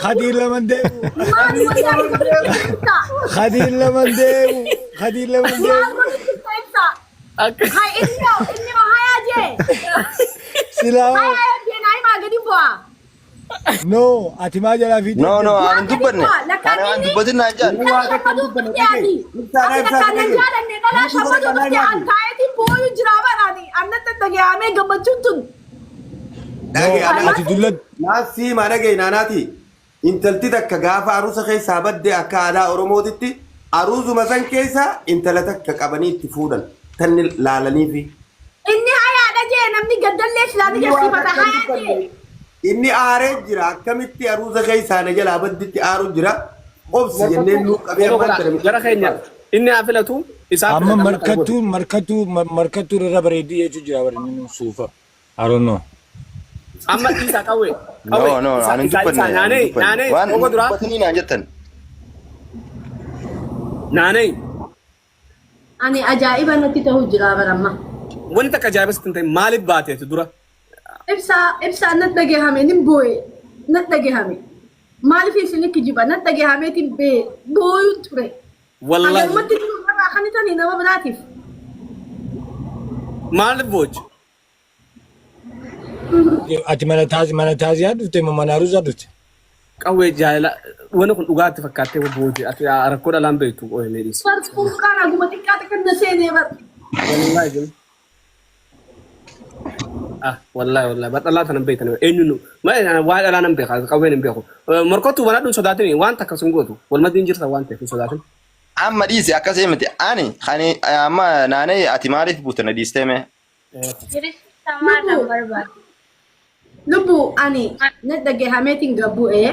Khadiir laman deemu. Maal wanti ati godhu ibsa? Khadiir laman deemu. Khadiir laman Maal deemu. godhu ibsa? Akka Hai inni hoo inni hoo hayaa jee. Silaa Hayaa jee naa himaa gadi bu'aa. no ati maa jalaa fiigdee No, no, deemte? ani hin dubbanne. Ani waan dubbatin naan jaan. Inni waa takka hin dubbanne dhagaye. Ibsaadhaa ibsaa dhagaye. No ati dulla Naasii maa dhagaye naanaati. Intalti takka gaafa aruusa keessaa badde akka aadaa Oromootitti aruuzuma san keessa intala takka qabanii itti fuudhan. Tanni laalaniifi. Inni hayaadha jee namni gaddallee silaani Inni waa garsiifata takka hin hayaa jee. dubbanne. Inni aaree jira. Akkamitti aruuza keessaa na jalaa badditti aaru jira. Obsi jenneen nuu qabee Yeroo ammaan kana tana gara keenya inni haa filatu isaa Amma filata amma kana godhe. markattuu markattuu markattuu irra bareeddii jechuu jira bara inni suufa. I don't know. Amma dhiisaa qawwee No, qawwee no, isa ani hin isa isa dubbanne, ani hin naanee dubbanne. naanee Waan qofa hin duraa dubbatanii naan jettan. naanee Ani ajaa'iba natti ta'u jira baramma. wanti takka ajaa'iba sitti hin ta'in maaliif baateetu dura Ibsaa ibsaa natti dhagahame nin boo'e natti dhagahame. Maaliif isin kijiba natti dhagahameetiin bee boo'uu ture. Wallaahi Hagalumatti irraa kan itanii nama biraatiif. maaliif boochi Ati mana taazi mana taaziyaa dhufte moo mana aruusaa dhufte? Qawwee jaalala wanni kun dhugaatti fakkaattee booji ati rakkoo dhalaan beektu qo'ee mee dhiisi. Bar quuqqaan haguma xiqqaa xiqqaa na seenee bar. Wallaahi jin. Ah wallaahi wallaahi bar dhalaa tana hin beektan eenyu nu waa dhalaa nan beeka qawween hin beeku. Morkottuu banadhu hin sodaatin waan takka sun gootu walmaddiin jirta waan ta'eef hin sodaatin. Amma dhiisi akkasii miti. Ani ani amma naanee ati maaliif buute na dhiistee mee? Lubbu lubbu ani na dhagahameetiin gabbu'ee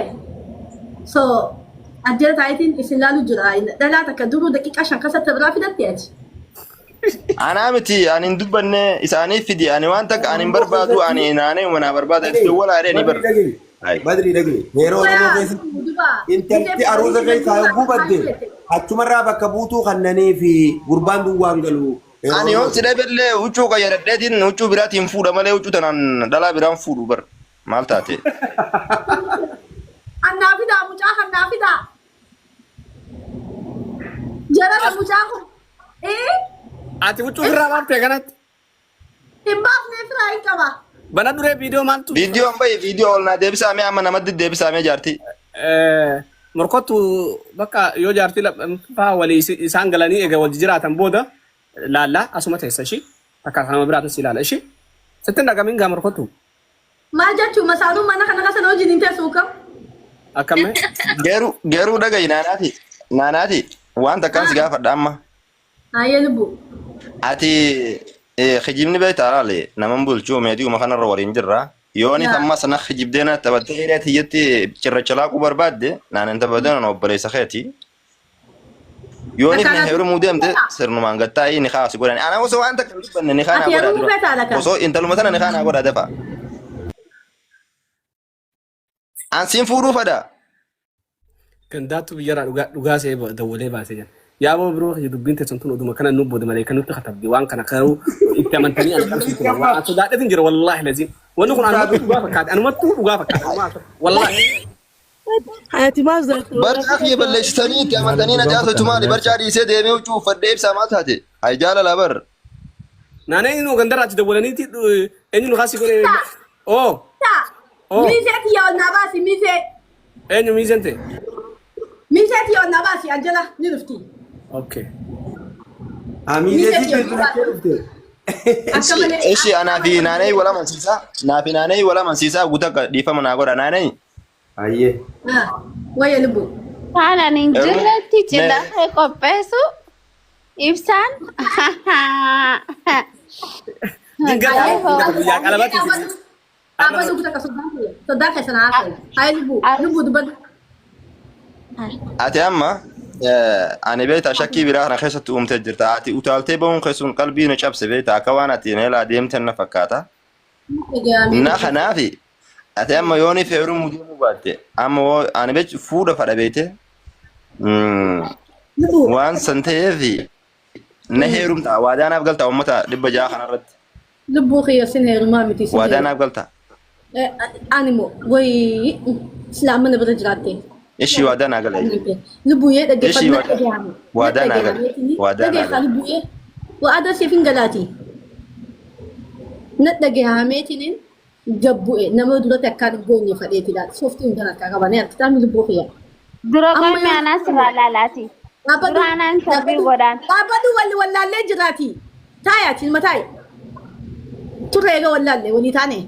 so ajjala taayitiin isin laalu jira dhalaa takka duruu daqiiqaa 5 keessatti biraa fidatte ati. Anaa miti ani hin dubbanne isaaniif fidi ani waan takka ani hin barbaadu ani naanee manaa barbaada itti walaalee ni bar. Hai. Badrii dhagaye. Heera Oromoo keessatti intalti aruuza keessaa yogguu badde achumarraa bakka buutuu kannanii fi gurbaan duwwaan galu. Heera Ani yoon Oromoo. si dhabellee huccuu qayyaradheetiin huccuu biraatiin fuudha malee huccuu tanaan dhalaa biraan fuudhu bar. Maal taate? Annaa fidaa mucaa kannaa fidaa. Jarana mucaa kun. Ee Ati huccuu ofirraa baaftee kanatti. hin baafnee firaa hin qaba. Bana duree viidiyoo maaltu? Viidiyoon bahi viidiyoo ol naa deebisaa mee amma namatti deebisaa mee jaartii. Morkottu bakka yoo jaartii faa walii isaan galanii eega wal jiraatan booda laallaa asuma teessa ishii takka kanama biraatis ilaala ishii sitti hin dhagamin gaa morkottu. Maal jechuu masaanuu mana kana keessa na wajjin hin teessu kam? Akkamme? Garuu garuu dhagahi naanaati naanaati waan takkaan si gaafadha amma. Hayyee lubbu. Ati kijibni beektaa laale naman bulchuu meetiuma kanarra waliin jirra. Yooni Yaa. amma sana kijibdee na taphattee hiree tiyyatti cirracha laaquu barbaadde naan hin taphatin ana obboleessa keeti. Yooniif na Lakkaan ati heerumuu deemte feetaa? sirnumaan gattaa'ii ni kaasi godhani. Ana osoo waan takka hin dubbanne ni kaanaa Ati godhaa heerumuu dura. feetaa lakaan? Osoo intaluma tana ni kaanaa godhaa dafa. An siin fuudhuu fada. Gandaattu biyyarraa dhugaa dhugaa see dawwalee baasee jira. Yaa boo biroo kiyya dubbiin teessan tun oduma kana nu booda malee kan nutti katabdi waan kana garuu itti amantanii ana qabsiisu ture. Waan an sodaadheetin jira wallaahi laziim. Wanni kun anumattuu dhugaa fakkaate anumattuu dhugaa fakkaate wallaahi. Hayati maaf zartu Barcaa kiyya balleessitanii itti amantanii na jaasatu maali? Barcaa dhiisee deemee huccuu uffadhee ibsaa maal taate? Hay jaalala bar. Naanee eenyu gandarraa achi dawwalaniiti eenyu nu kaasii godhee. Oo oo Miisee tiyya ol naa baasi miisee. eenyu miiseen ta'e. Miisee tiyya ol naa baasi anjala ni dhufti. Okay. Amiizee Miisee si tiyya ol naa bilbilattee baasi. dhufte. Akka malee. Ishi anaa fi naanee wal amansiisaa. Naa fi naanee wal amansiisaa guutuu dhiifama naa godha naanee. Ayyee. Wayya lubbu. Haalaan hin Garuu jirretti cidha mee kee qopheessu ibsaan Dingata Ayoo. dingata guyyaa qalabatti Dhaabbatu dhaabbatu kutaa soddaan kiyya. Soddaan keessa naa haasa'e. Hayi lubbu lubbu dubbadhu. Ati amma ani beektaa shakkii biraa kana keessatti uumtee jirta. Ati utaaltee bahuun keessuun qalbii na cabse beektaa akka waan ati na jalaa deemtan na fakkaata. Na kanaafi ati amma yooniif heerumuu deemuu baatte amma hoo ani beech fuudha fadha beekte Lubbu waan san ta'eef na heerumta waadaa naaf galta uummata 600 kanarratti lubbuu kiyya sin heerumaa miti sin waadaa heeruma. naaf galta. Ani moo wayii silaa mana bira jiraatte. Ishii waadaa naa gala. Lubbuyyee dhaggeeffadhu Ishii na dhagahame. waadaa naa gala. Waadaa naa Dhaggeeffa gala. lubbuyyee. Waadaa siif hin galaati. Na dhagahameetiin gabbu'e nama duratti akkaan hin goonye fadheeti laata. Sooftii hin harkaa qabanii harkitaan lubbuu kiyya. Dura Amma qoyme yoo- anaa sirraa laalaati. Dhaabbadhu. Dura anaan interview godhaan. Dhaabbadhu walli wallaallee jiraati. Taayaati ilma taayi. Turre eega wallaallee walii taane.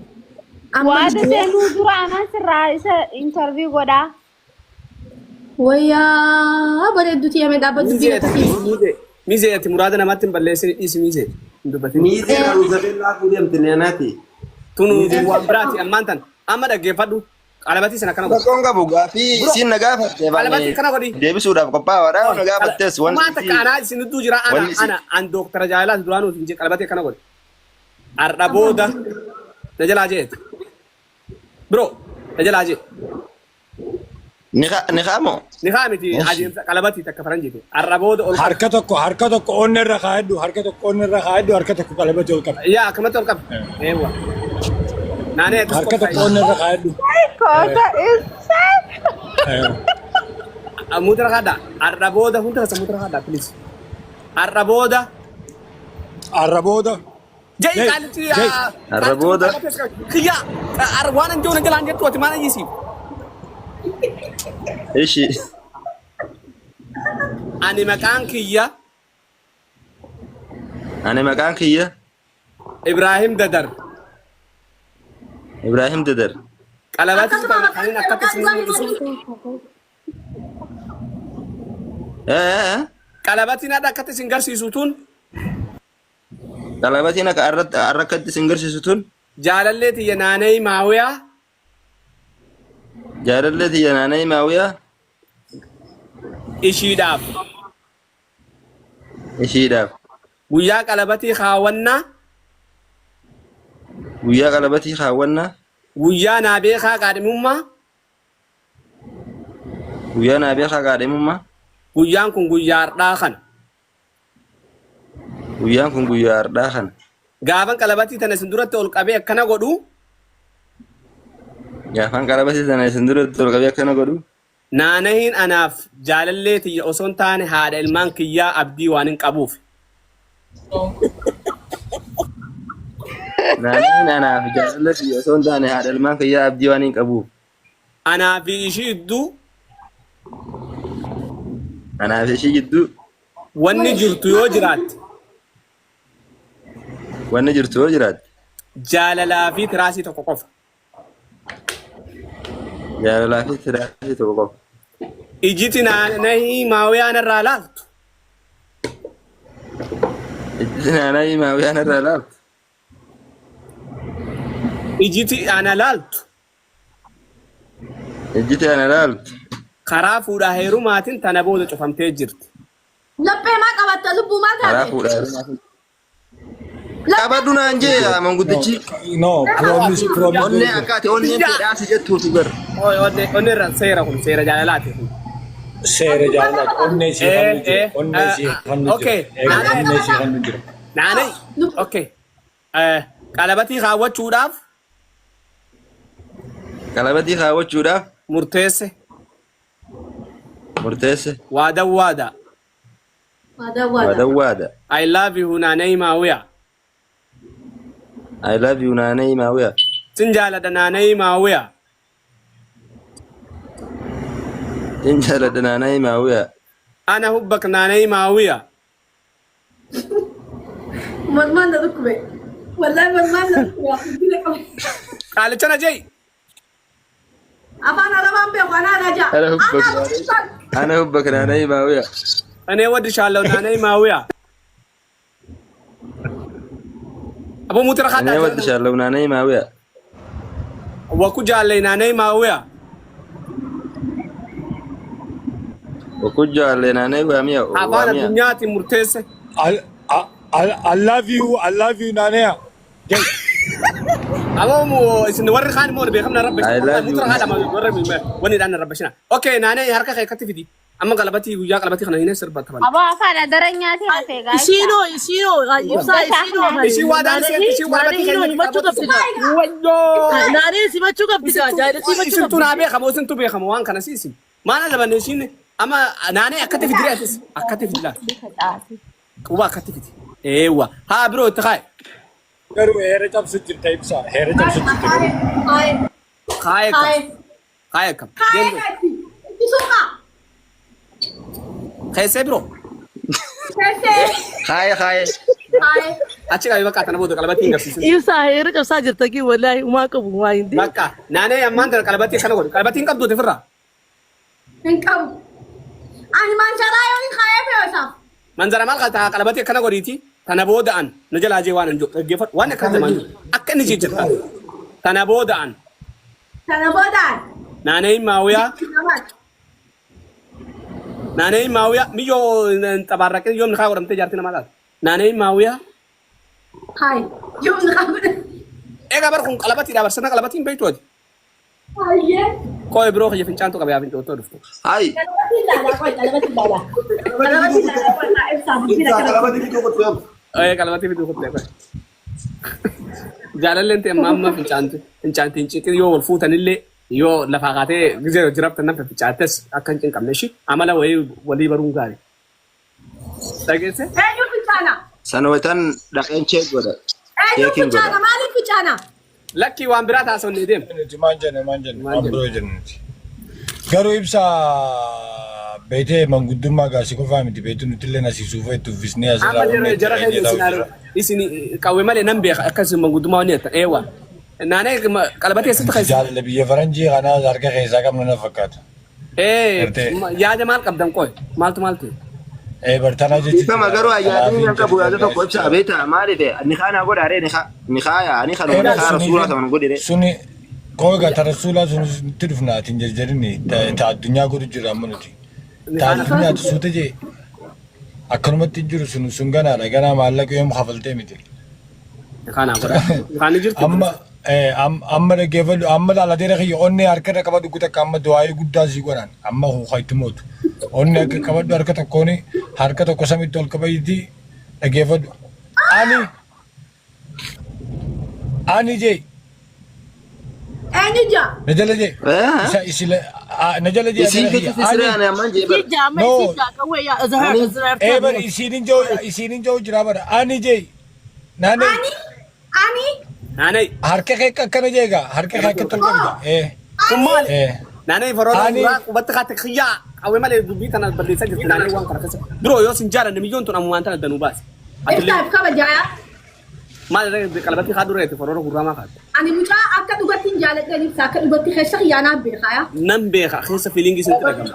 Amma Waada lubbuyyee. seenuu dura anaan sirraa isa interview godhaa. Wayyaa bareedduuti yamee dhaabbadhu Miizee biyya ati akkasii. miizee miizee ati muraada namatti hin balleessin dhiisi miizee hin dubbatin. Miizeen aruuza beellaa fuudhee amte naanaati. Tun waan biraati ammaan tan amma dhaggeeffadhu qalabatii sana akkana godhi. Rakkoon qabu gaaffii isiin na gaafatte Qalabatii kana godhi. deebisuudhaaf qophaa'aadha. Na gaafattes wanti Waan takka anaa isin gidduu jira ana wanni isin- ana an dooktara jaalaas duraanuu hin jee qalabatee kana godhi. Har'a booda na jalaa jeeti. Bro na jalaa jee. Ni kaamoo? Ni kaa miti adeemsa qalabatii takka faranjiiti. Har'a booda ol qabi. Harka tokko onnee irra kaa'edhu harka tokko onnee irra kaa'edhu harka tokko qalabatti ol qabi. Yaa akkamatti ol qabi. Eewwa. Naanee akkas Harka tokko onnee irra kaa'edhu. Koota isa. Muutira kaadhaa. Har'a booda hunda keessa muutira kaadhaa please. Har'a booda. Har'a booda. Jai Jai, qaalichi. jai. Har'a booda. Kiyya waan an jiru na jalaan jettu ati maal ayyisiif? Ishi. Ani maqaan kiyya Ani maqaan kiyya Ibraahim Dadar. Ibraahim Dadar. Qalabatii Akkasuma kana maqaan kan inni akkatti maqaan isin mul'isu. Ibraahim Eh, Qalabatiin haadha akkatti isin garsiisu tun Qalabatiin akka arra akkatti isin garsiisu tun jaalallee tiyya naanee maawiyaa jaalallee tiyya naanee maawiyaa ishiidhaaf ishiidhaaf guyyaa qalabatii kaawwannaa guyyaa qalabatii kaawwannaa guyyaa naa beekaa qaadhimummaa guyyaa naa beekaa qaadhimummaa guyyaan kun guyyaa har'aa kana guyyaan kun guyyaa har'aa kana gaafan qalabatii tana isin duratti ol qabee akkana godhu gaafan qalabatii tana isin duratti ol qabee akkana godhu naanahiin anaaf jaalallee tiyya osoo hin taane haadha ilmaan kiyyaa abdii waan hin qabuuf naannoo anaaf jaalallee tiyya osoo hin taane haadha ilmaan kiyyaa abdii waan hin qabuuf anaa fi ishii idduu anaaf ishii gidduu wanni jirtu yoo jiraatte wanni jirtu yoo jiraatte jaalalaa fi tiraasii tokko qofa. jaalalaa fi tiraasii tokko qofa. Ijiti naanahii maawiyaan irraa laaltu Ijji naanaa maawiyaan irraa laaltu ijiti ana laaltu ijjiti ana laaltu karaa fuudhaa heerumaatiin tana booda cufamtee jirti. Laphee maa qabatta lubbuu maa karaa taate? fuudhaa heerumaa qabadhu naan jee manguddichi No, promise, promise. onnee akka ati onneen fedhaasi jettuutu gar Onnee irra seera kun seera jaalalaati kun. Seera jaalalaati. Onnee ishee hannu jira. Onnee ishee hannu jira. Okay. Egaa onnee ishee hannu jira. Naanay. Okay. Qalabatii kaawwachuudhaaf qalabatii kaawwachuudhaaf murteesse murteesse waadan waada. Waadaa waadaa. waadan waada I love you naanay maawiya. I love you naanee maawiya Sin jaaladha naanay maawiya. sin jaaladha naanee maawiya Ana hubbak naanay maawiya. Mormaan na dhukkube. Wallaahi mormaan na dhukkube. Qaalicha na jee. Afaan Arabaan beeku anaa rajaa. ana hubbak Anaa hubbak. ana hubbak naanee maawiya Anee waddishaallahu naanay maawiya. Aboo muutira anee kaadhaa. waddishaallahu naanee maawiya Waku jaallay naanay maawiya. wakujjaalle naanee waamiya Afaan waamiya addunyaatiin murteesse. I love you, I love you, Nanea. Jai. Aboo mu isin warri kaan immoo beekamna rabba I love you. muutira kaadhaa warri wanni dhaan rabbashina. Okay naanay harka kee akkatti fidi. Amma qalabatii guyyaa qalabatii kana hin sirba taphan. Aboo afaan adara nyaatee hafee gaa'isa. Isiinoo isiinoo ibsaa isiinoo Ishii waadaan seenti ishii qalabatii Naanee himachuu qabdi gaa. Wayyoo. Naanee simachuu qabdi gaa. Jaalala simachuu Isintu qabdi. naa beekamu isintu beekamu waan kana siisi. Maal adabanne ishiin amma naanee akkatti fidire atis akkatti fidila. Quba akkatti fidi. Eewwa haa biroo itti kaaye. Garuu heera cabsu jirta ibsa. Heera cabsu jirta garuu. Kaaye. Kaaye akkam. Kaaye. Kaaye akkam. Kaaye Deemte. kaatti. Itti suuqaa. Keessee biroo. Keessee. Kaaye kaaye. Kaaye. Achi qabi bakka tana booda qalabatii hin garsiisin. Ibsaa heera cabsaa jirta kii wallaahi umaa qabu waa hin deemu. Bakka naanee ammaan tana qalabatii kana godhi. Qalabatii hin qabdu ofirraa. Hin qabu. Ani mancharaa yoon hin kaayee fe'u isaaf. Manzara maal qaltaa qalabatii akkana godhiiti. Tana booda an na jalaa jee waan hin jiru dhaggeeffadhu waan akkana jamaan jiru akka inni jijjiirta. Tana booda an Tana boodaan. naanee maawiyaa Namaati. naanee maawiyaa miyyoo xabaarraqin yoom nikaa godhamtee jaartii namaa taate. Naanee maawiyaa Kaaye. Yoom ni qabu. egaa bar kun qalabatiidha barsana qalabatiin beektu ati. Hayyee. Qo'ee biroo kiyya fincaantu qaba yaa fincoottoo dhufte. Hayi. Qalabatti ilaalaa qoy qalabatti ilaalaa. Qalabatti ilaalaa qoy haa ibsaa bulchina Ibsaa kana. qalabatti bituu qottee oomtu. Ee qalabatii fiduu kuttee qo'e. Jaalalleen ta'e amma amma fincaanti fincaanti hin ciqin yoo wal fuutanillee yoo lafaa kaatee gizee jiraftan nan fincaantes akka hin cinqabne ishii amala wayii walii baruun gaarii. Dhageesse? Eenyu fincaana? Sanootan dhaqeen cheek godha. Eenyu Cheekiin fincaana? godha. Maaliif fincaana? Lakkii waan biraa taasifannee deem. Nuti maal jenne maal jenne Maal waan jenne? biroo jenne nuti. Garuu ibsa beetee manguddummaa gaasii qofaa miti beetu nuti illee asii suufa itti uffisnee asirraa Amma wanni jara itti jara dhageenye keenya ta'u isin jira. isin qawwee malee nan beeka akkas manguddummaa wanni jettan eewwa. Naanee qalabatee eessatti keessa? Jaalala biyya faranjii kanaa harka keessaa qabnu na fakkaata. Ee Gartee. yaada maal qabdan qoy maaltu maal ta'e? Ee bartanaa jechuudha. Ifama garuu ayyaadni kan qabu yaada tokko ibsa beektaa maaliif nikaa naa godhaa ree nikaa nikaa yaa ani kanuma nikaa rasuulaa sana godhi ree. Suni kooga ta rasuulaa sun itti dhufna ati hin jarjarini ta addunyaa godhu jira amma nuti. Ta addunyaatu suuta jee akkanumatti hin jiru sun sun ganaadha ganaa maallaqa yoom kafaltee miti. Nikaa naa godhaa. Nikaan ni jirti. Amma amma dhaggeeffadhu amma laalateera kiyya onnee harka irra qabadhu takka amma du'aayii guddaa sii godhan amma huukaa itti mootu. Onnee akka qabadhu harka tokkoon harka tokko samitti ol qabayti dhaggeeffadhu. Ani ani jee Eenyu jaa? na jala jee isa isila na jala jee Isiin adeera kiyya keessa siree ani ani ammaan jee bara. Isii jaama no isii jaa qawwee yaa Zahar Ani Zahar ee bar isiin hin jiru isiin hin jiru jira bara ani jee naanee Ani ani Naanee harka kee akkana jeega harka kee akkatti ol qabda ee kun maali? ee Naanee faroora ani duraa qubatti kaate kiyyaa qawwee malee dubbii tana balleessaa jirti naanee waan kana keessa. Biroo yoo sin jaalanne miyyoon tun ammumaan tana danuu baase. Atillee ibsaaf kabajaa. maal irra qalabatii haa dureeti faroora gurraa maa kaate. Ani mucaa akka dhugatti hin jaaladhan ibsa akka dhugatti keessa xiyyaanaa beekaa yaa. Nan beeka keessa fiilingii sintti dhagama.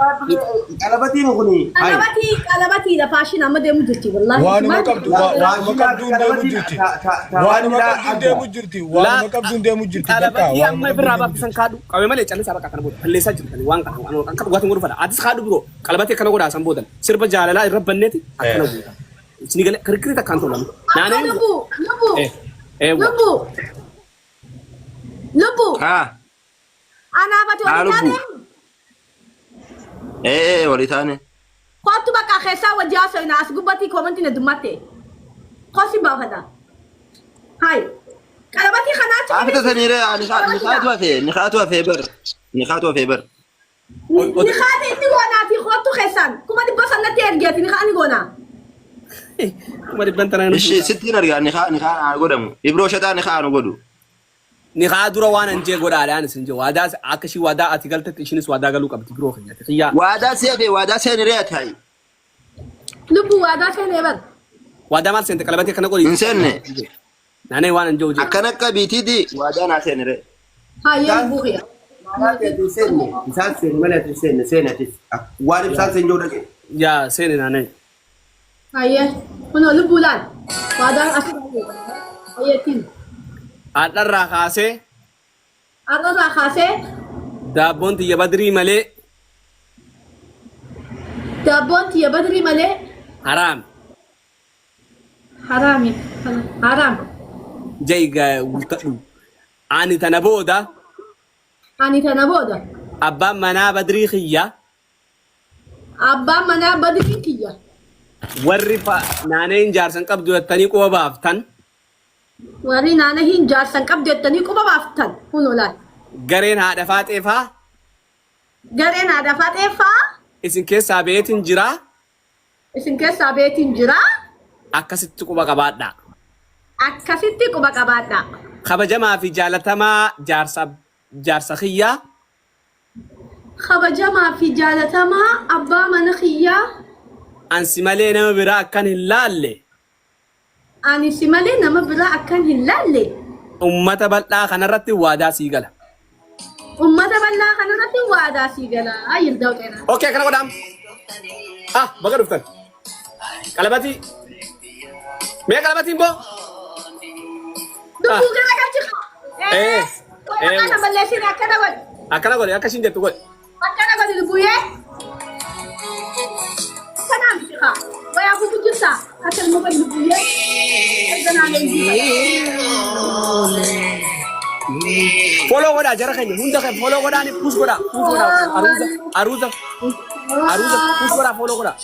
Qalabatiin kuni hayi. Qalabatii qalabatiidha faashin amma deemu jirti wallaahi. Waanuma Maal qabdu waanuma qabduun deemu jirti. Waanuma qabduun deemu jirti. Waanuma qabduun deemu jirti. Bakka Qalabatii waanuma amma qabduun ofirraa deemu baaftisan jirti. kaadhu qawwee malee callisaa bakka kana booda balleessaa jirtani waan kana waan akka dhugaatiin godhu fadha. Atis kaadhu biroo qalabatii akkana godhaa san boodan sirba jaalalaa irra banneeti akkana guuta. Isin galee kirkirri takkaan tolamu. Akka Naanee lubbuu lubbuu eh eh lubbuu lubbuu Haa anaaf ati haa walii lubbuu. taane Ee ee walii taane. kottu bakka keessaa wajji haasofna as gubbatti koomantiin heddummatte kosi baafata. Hai qalabatii kanaa achi Haa fitatanii ree nikaatu hafee nikaatu hafee bar nikaatu hafee bar. Ni kaate itti goonaati kottu keessaan 500,000 natti ergeeti ni kaani goonaa. Kuma dhibban tanaan Ishee sittiin argaa nikaa nikaa naa godhamu. Ibroo shataa nikaa nu godhu. Nikaa dura waan an jee godhaadhaan isin jee waadaa akka ishii waadaa ati galtetti ishinis waadaa galuu qabdi biroo keenyatti xiyyaa Waadaa si hafee waadaa seeni ree ati hayi. Lubbuu waadaa seenee bar. Waadaa maal seente qalabatee akkana godhi Hin seenne. Naanee waan an jee hojii Akkana qabiitiiti waadaa naa seeni ree. Hayyee lubbuu kiyya. Seenne isaan seenne malee ati seenne seenne ati waan ibsaan seen jiru dhaqe. Yaa seene naanee Hayyee kunoo lubbuu laal waadaan asirra hayyeettiin. Haadharraa kaasee Har'arraa kaasee daabboon tiyya badrii malee daabboon tiyya badrii malee haraami haraami haraam. Jai guuttadhu ani tana booda Ani tana booda abbaan manaa badrii kiyya Abbaan manaa Badriin kiyya. Warri naaneen jaarsan qabdu jettanii quba baaftan. Warri naana hin jaarsan qabdu jettanii quba baaftan. Kun olaal. Gareen haadha faaxeefaa. Gareen haadha faaxeefaa. Isin keessaa beetiin jiraa. Isin keessaa beetiin jiraa. Akkasitti quba qabaadhaa. Akkasitti quba qabaadhaa. Kabajamaa fi jaalatamaa jaarsa kiyyaa. Kabajamaa fi jaalatamaa abbaa mana kiyyaa. Ansi malee nama biraa akkan hin laalle. Ani si malee nama biraa akkan hin laalle. Uummata bal'aa kanarratti waadaa sii gala. Uummata bal'aa kanarratti waadaa sii gala. Yirdaa'u xeenaa. Okay, kana godhaam. Ah, baga dhuftan. Qalabatii. Mee qalabatiin boo? Dubbuu gara galchi. Eh. Akkana balleessine akkana godhi. Akkana godhi, akka ishiin jettu godhi. Akkana godhi lubbuyyee. Kanaan miti kaa. Wayaa kutu jirta. Akka ilma godhi lubbuyyee. Erga naannoo Follow godhaa jara keenya hunda keenya follow godhaa ni push godhaa. Push godhaa. Aruuza aruuza aruuza push godhaa follow godhaa.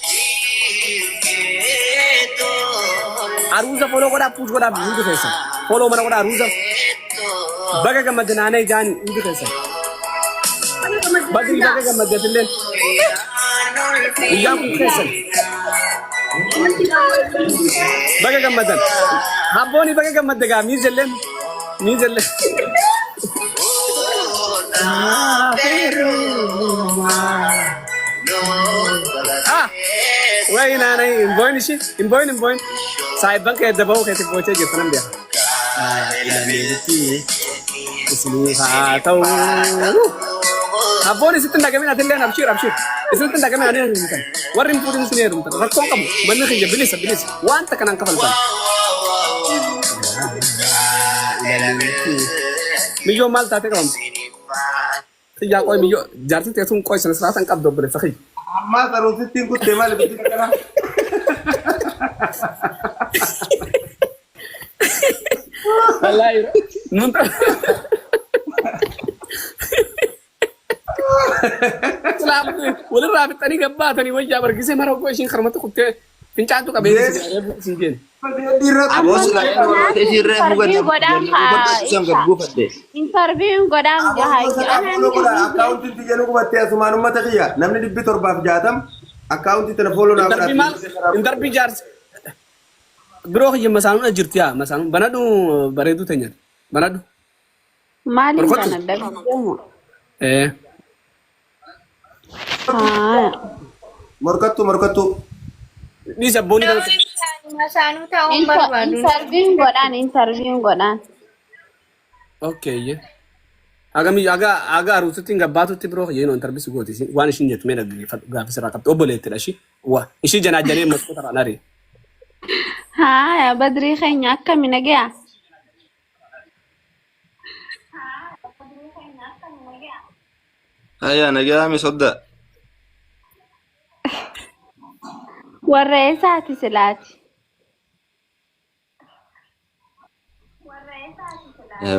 Aruuza follow godhaa push godhaa hundi keessan. Follow mana godhaa aruuza. Baga gammadde naanee jaani hundi keessan. Badri baga gammadde atilleen. Guyyaan kun keessan. Baga gammaddan. Habbooni baga gammadde gaa miizelleen. Miizelleen. Ah! Wayi naanay hin booyin ishii hin booyin hin booyin. Saayibban kee daba'uu keetiif boochee jirtu nan beeka. Isiniif haa ta'u. Abboon isitti hin dhagamin atilleen abshiir abshiir. Isinitti hin dhagamin ani heerumtan. Warri hin fuudhin isin heerumtan. Rakkoon qabu. Manni kiyya bilisa bilisa. Wanta kanaan kafaltan. Miyyoo maal taatee qabamte? Xiyyaa qoy miyyoo jaartiin teessuun qoy sana siraataan qabdu obboleessa kiyya. Ammaa saruusittiin kuttee maali bitti kana? Wallaahi nun walirraa fixanii gabbaatanii wayyaa bargisee mara oggoo ishiin karmatti kuttee fincaantu qabee isin jeen. Aboo silaa isii reefu gad Interview godhaan haa gad buufadhe. Interview godhaan gahaa. Akkaawuntiin tiyya nu qubattee asumaan uummata kiyya namni 760 akkaawuntii tana follow naa Intarvii maal? Intarvii jaarsi. Biroo kiyya masaanuun jirti yaa masaanuun banadhu bareedduu teenyati banadhu. Maaliin Barkottu. kana dhabdeemu? Eh. Haa. Morkattu morkattu. Dhiisa abboonni kana. Masaanuu ta'uun barbaadu. Interview godhaan interview godhaan. Okay. ye. Agami aga aga aruusitti gabbaatutti biroo kiyya yeroo intarvii si gooti waan ishiin jettu mee dhaggeeffadhu gaaffii sirraa qabdi obboleettidha ishii. Waa ishii janaa janee maskoota irraa nari. Haa Badrii keenya akkami nagaya? Ayyaa nagaa mi sodda. Warra eessaati silaati?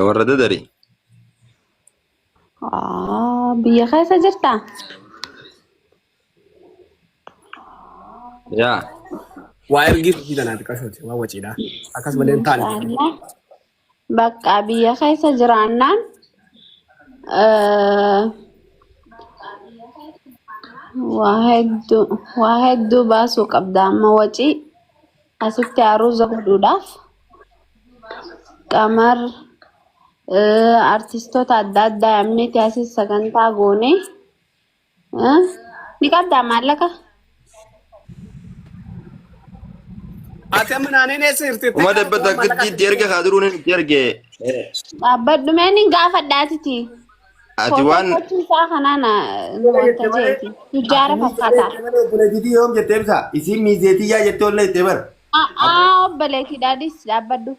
Warra dadari. Biyya keessa jirtaa? Yaa. Waa ergii hojii tanaati qashooti waa waciidha. Akkasumallee hin taane. Bakka biyya keessa jiraannaan waa hedduu baasuu qabda amma wacii asitti aruuza godhuudhaaf qamar artistoota adda addaa yaamneeti asis sagantaa goone ni qabdaa maallaqa? Ati amma naanneen eessa jirti? Uma dabbata akkatti itti erga kaa duruun itti erge. Dhaabbadhu mee ni gaafadhaatiti. Ati waan Footoo isaa kanaan wanta jeeti. Tujjaara fakkaata. Obboleettii yoom jettee ibsa? Isiin miizeetii yaa jettee ol ittee bara. Aa obboleettiidhaadhis dhaabbadhu.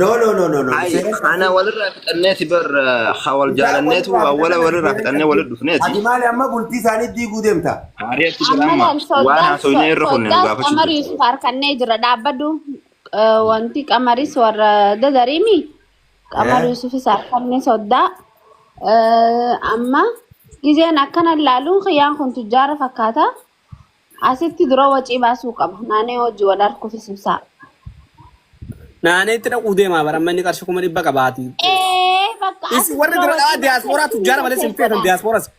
No no no no no. Ay, ana walirraa fixanneeti bar hawal jaalanneetu awwala walirraa fixannee walit dhufneeti. Ati maali amma bultii isaanii diiguu deemta? Maariyaatti jira Amma amma laal waan soddaas haasofnee irra kunne nu soddaas gaafachuu qamar jirti. Yusuf harkannee jira dhaabbadhu. Wanti qamaris warra dadariimi. Qamar Yusufis harkannee soddaa. Amma gizeen akkana ilaaluun kiyyaan kun tujjaara fakkaata. Asitti dura wacii baasuu qaba. Naannoo hojii wal harkuufis ibsaa. Naanneetti dhaquu deemaa bara amma inni qarshii 100,000 qabaati. Ee bakka Isi asitti warri dura dura wacii dhawaa diyaaspooraa baasee tujjaara malee sin feetan diyaaspooras.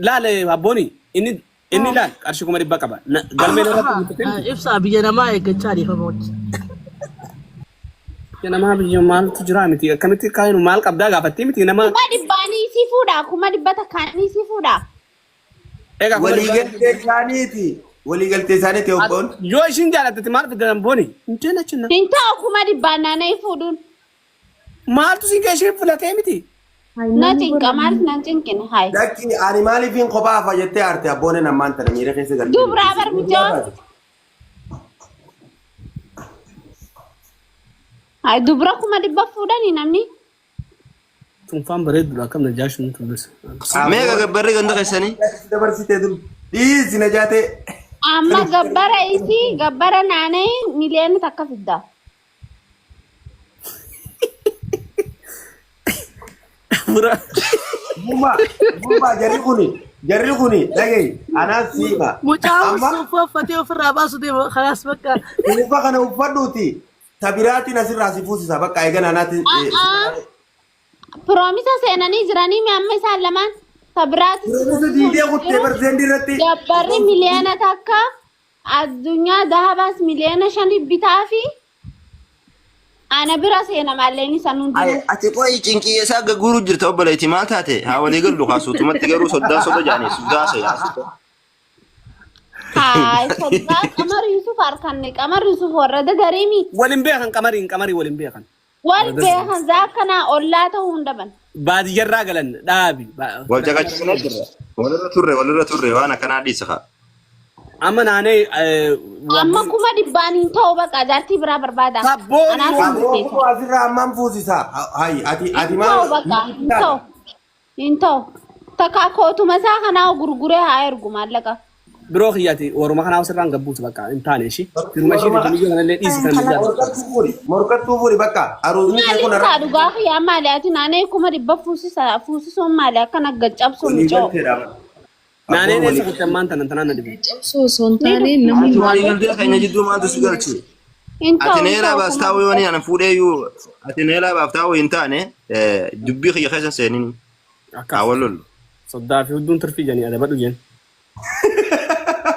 Laale abbooni inni inni laal qarshii 100,000 qaba. Galmeen irratti guuttatee miti. Ibsaa biyya namaa eeggachaa dhiifama wajjin. Biyya namaa biyya maaltu jira miti akkamitti kaayinu maal qabdaa gaafattee miti nama. 100,000 si fuudha 100,000 si fuudha. Egaa 100,000. Waliigaltee isaaniiti. Waliigaltee isaaniiti obboon. Yoo ishiin jaalattete maal fiddan booni? Hin jeenachinna. Hin ta'u 100,000 naannoo fuudhuun. Maaltu siin isheen filatee miti? Na cinqa maaliif nan cinqine hayi. Lakki ani maaliifin kophaa hafa jettee aarte abbooneen ammaan tana miira keessa galtee. Dubraa bar mijoon. Hayi dubra 100,000 fuudhanii namni. Tunfaan bareedduudha akkam na jaashu nuti dubbisa. Meeqa gabbarri ganda keessanii? Dabarsitee dur dhiisi na jaatee. Amma gabbara isii gabbara naannoo 1 miliyoona fidda. Bura. Gurba gurba jarri kuni dhagahi anaas siima. Mucaan Amma suufa uffatee ofirraa baasu deema kalaas bakka. suufa kana uffadhuuti tabiraatiin asirraa si fuusisa bakka eegana anaatti. Promise seenanii jiranii mi amma isaan lamaan tabiraatis Promise diidee kuttee barzeendi irratti. Gabbarri 1 miliyoona addunyaa dahabaas 5 miliyoona bitaa fi ana bira seena maalleen isaan hundinuu. Ati qo'i cinqii isaa gagguuruu jirta obboleetti maal taate? Haa walii gallu kaasuutumatti garuu soddaan soda jaanii sodaa seera. Haay soddaa Qamar Yusuf harkanne Qamar Yusuf warra dadariimi. Waliin beekan qamariin qamarii waliin beekan. Wal beekan zaakkanaa ollaa ta'uu hin dhaban. Baadiyyarraa galan dhaabi. Wal caqachisnee jirra. Walirra turre waan akkanaa dhiisa haa. Amma naanee Amma 100,000 hin ta'u baqa jaartii biraa barbaada. Sabboon Anaaf hin murteessa. Aboo asirraa ammaan fuusisa. Hayi ati ati Hin ta'u maal? baqa hin ta'u. Hin ta'u. Takka kootuma isaa kanaa gurguree haa ergu maallaqa. Biroo kiyyaati waruma kanaa sirraan gabbuutu bakka hin taane ishii. Firuma ishii biyya kanallee dhiisi kan biyyaa. Morkattuu fuudhi. Morkattuu fuudhi bakka. Aruusni kee kun Maaliif kaa dhugaa kiyyaa maali ati naanee 100,000 fuusisa fuusisuun maali akkana gaccabsu Walii mucoo. galteedha. Naaneen eessa kutte ammaan tanan tanaan na dhibe. Cabsuu osoo hin taane namni Ati walii galtee keenya jidduu maaltu si galchi? Hin ta'u Ati hin neelaa ta'u baas kuma taa'uu yoo ni ana fuudheeyyuu ati neelaa baaf taa'uu hin taane dubbii kiyya keessa seenini. Akkas. Haa wal lollu. Soddaa fi hudduun turfii jedhanii adabadhu jeen.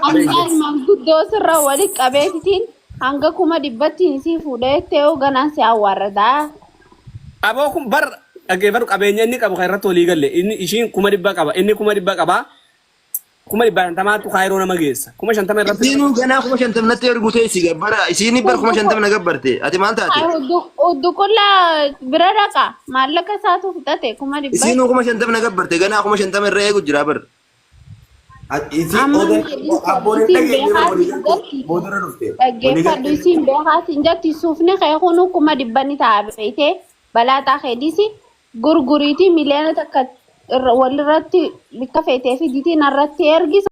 Amma manguddoo sirra wali qabeetitiin hanga 100,000tti si fuudhee ta'uu ganaan si awwaarrataa. Aboo kun bar dhaggeeffadhu qabeenya inni qabu kan irratti walii galle inni ishiin 100,000 qaba inni 100,000 qaba 150,000tu kaayiroo nama geessa 50,000 irratti. Isiinuu ganaa 50,000 natti ergu teessi gabbara isiin bar 50,000 na gabbarte ati maal taate? Udduqullaa bira dhaqa maallaqa isaatu fixate 100,000. Isiinuu 50,000 na gabbarte ganaa 50,000 irra eegu jira bar. Isii Amma abboon hin isiin dhageenye beekaa walii siin galtee jetti. boodarra dhufte. Walii Dhaggeeffadhu galtee. isiin beekaa siin jetti suufni kee kunu 100,000 ni ta'a beeytee balaaxaa keetiisi gurguriitii 1 miliyoona walirratti bikka feetee fi diitiin irratti ergisa.